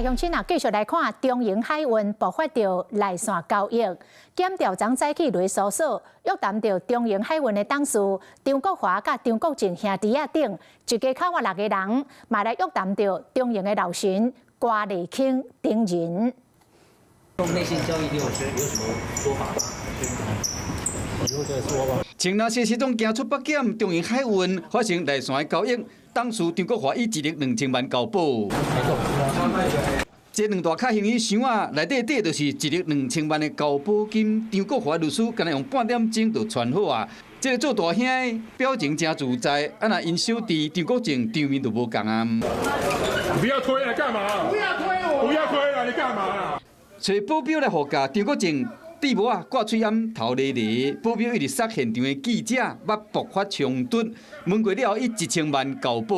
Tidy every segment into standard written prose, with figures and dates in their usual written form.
鄉親啊，繼續來看中榮海運爆發著內線交易，檢調昨早起雷搜索，約談著中榮海運的董事張國華佮張國正兄弟仔等，一家口仔六个人，嘛來約談著中榮的老臣郭麗卿等人。內線交易你有有什麼說法？以後再說吧。前若是時陣行出北檢，中榮海運發生內線交易，董事張國華以1億2千萬交保。這兩大卡行李箱仔內底底就是1億2千萬的交保金。張國華律師敢若用半點鐘就傳好啊！這个做大兄的表情誠自在，啊若𪜶小弟張國正場面就無仝啊。不要推啊！幹嘛？不要推我！不要推啊！你幹嘛啊？揣保鏢來護駕，張國正戴帽仔掛喙罨頭咧咧，保鏢一直殺現場的記者，捌爆發衝突，問過了後以1000萬交保。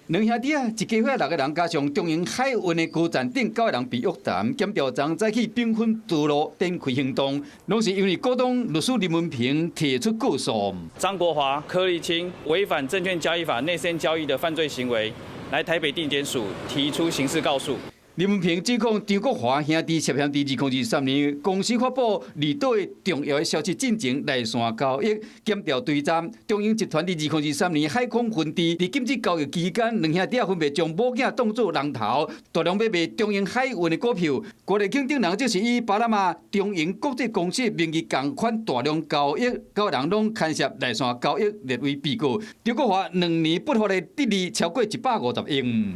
兩兄弟仔，一家伙六个人，加上中榮海運的高層等九个人被約談，檢調昨早起兵分多路展開行動，攏是因為股東律師林文平提出告訴。張國華、柯立青違反證券交易法內線交易的犯罪行為，來台北地檢署提出刑事告訴。林文平指控張國華兄弟涉嫌佇2023年公司發布離島的重要的消息進前內線交易，檢調追查中榮集團佇2023年海空分支佇禁止交易期間，兩兄弟分別將某囝當做人頭，大量買賣中榮海運的股票。郭麗卿等人則是以巴拿馬中榮國際公司名義共款大量交易，九个人攏牽涉內線交易列為被告。張國華2年不發的得利超過150億。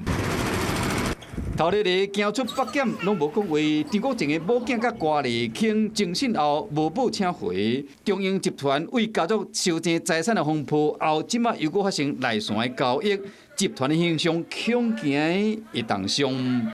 頭日日行出北檢，攏無講話。張國正的某囝佮郭麗卿偵訊後無報請回。中榮集團為家族收爭財產的風波後，這馬又閣發生內線的交易，集團的形象恐驚會重傷。